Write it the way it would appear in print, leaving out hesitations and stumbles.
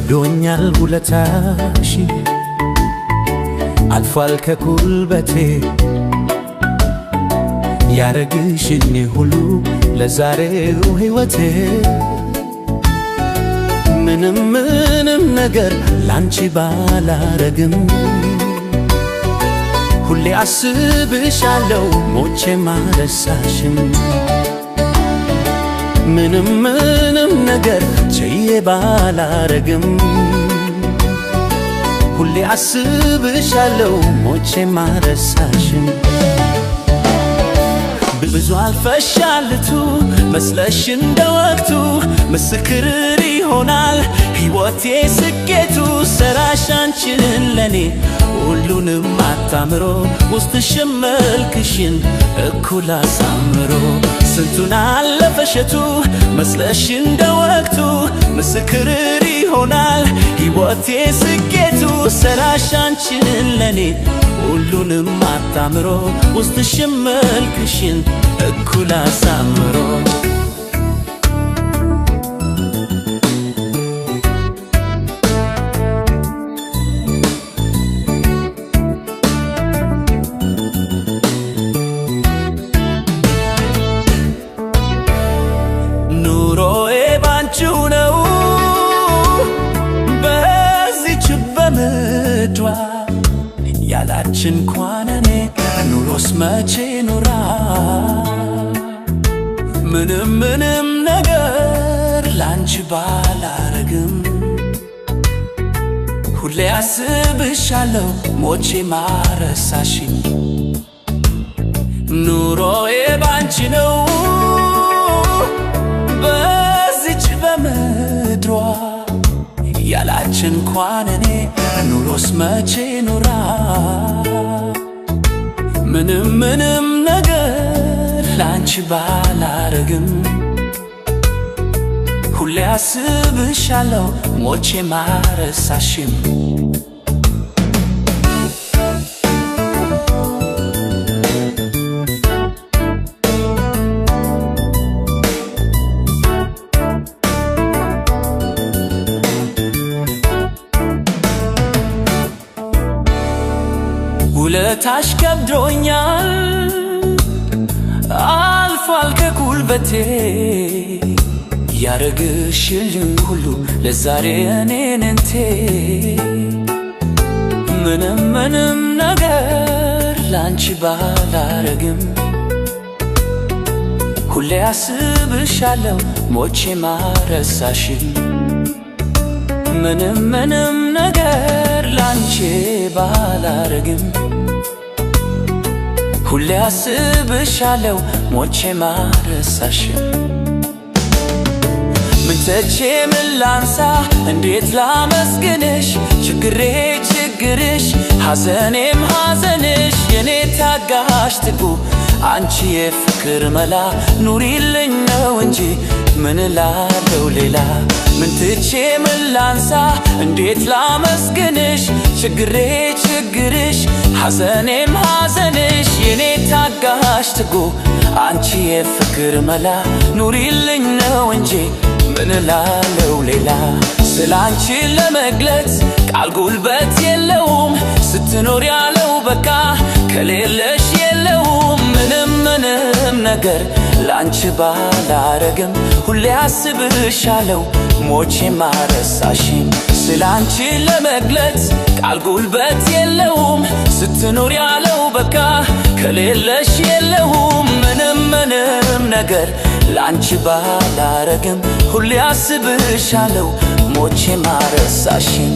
ከብዶኛል ውለታሽ አልፏል ከጉልበቴ ያረግሽኝ ሁሉ ለዛሬው ሕይወቴ ምንም ምንም ነገር ላንቺ ባላረግም ሁሌ አስብሻለሁ ሞቼ ማረሳሽም ምንም ምንም ነገር ችዬ ባላረግም ሁሌ አስብሻለሁ ሞቼ ማረሳሽም ብዙ አልፈሻልቱ መስለሽ እንደ ወቅቱ ምስክር ይሆናል ሕይወቴ ስኬቱ ሰራሽ አንቺን ለኔ ሁሉንም አታምሮ ውስጥሽን መልክሽን እኩል አሳምሮ ስንቱን አለፈሸቱ መስለሽ እንደ ወቅቱ ምስክር ይሆናል ሕይወቴ ስኬቱ ሰራሽ አንቺን ለኔ ሁሉንም አታምሮ ውስጥሽን መልክሽን እኩል አሳምሮ ኑሮዬ ባንቺው ነው በዚች በምድሯ ያላች እንኳን እኔ ኑሮስ መቼ ኑራ ምንም ምንም ነገር ላንቺ ባላረግም ሁሌ አስብሻለሁ ሞቼ ማረሳሽኝ ኑሮዬ ባንቺ ነው በዚች በምድሯ ያላች እንኳን እኔ ኑሮስ መቼ ኑራ ምንም ምንም ነገር ላንቺ ባላረግም ሁሌ አስብሻለሁ ሞቼ ማረሳሽም ውለታሽ ከብዶኛል አልፏል ከጉልበቴ ያረግሽልኝ ሁሉ ለዛሬ እኔንንቴ ምንም ምንም ነገር ላንቺ ባላረግም ሁሌ አስብሻለሁ ሞቼ ማረሳሽም ምንም ምንም ነገር ላንቺ ባላረግም ሁሌ አስብሻለሁ ሞቼ ማረሳሽም ምን ትቼ ምን ላንሳ እንዴት ላመስግንሽ ችግሬ ችግርሽ ሐዘኔም ሐዘንሽ የኔ ታጋሽ ትጉ አንቺ የፍቅር መላ ኑሪልኝ ነው እንጂ ምን እላለሁ ሌላ ምን ትቼ ምን ላንሳ እንዴት ላመስግንሽ ችግሬ ችግርሽ ሐዘኔም ሐዘንሽ የኔ ታጋሽ ትጉ አንቺ የፍቅር መላ ኑሪልኝ ነው እንጂ ምን እላለሁ ሌላ ስላንቺ ለመግለጽ ቃል ጉልበት የለውም ስትኖር ያለው በቃ ከሌለሽ የለውም ምንም ምንም ነገር ላንቺ ባላረግም ሁሌ አስብሻለሁ ሞቼ ማረሳሽም ስላንቺ ለመግለጽ ቃል ጉልበት የለውም ስትኖር ያለው በቃ ከሌለሽ የለውም ምንም ምንም ነገር ላንቺ ባላረግም ሁሌ አስብሻለሁ ሞቼ ማረሳሽም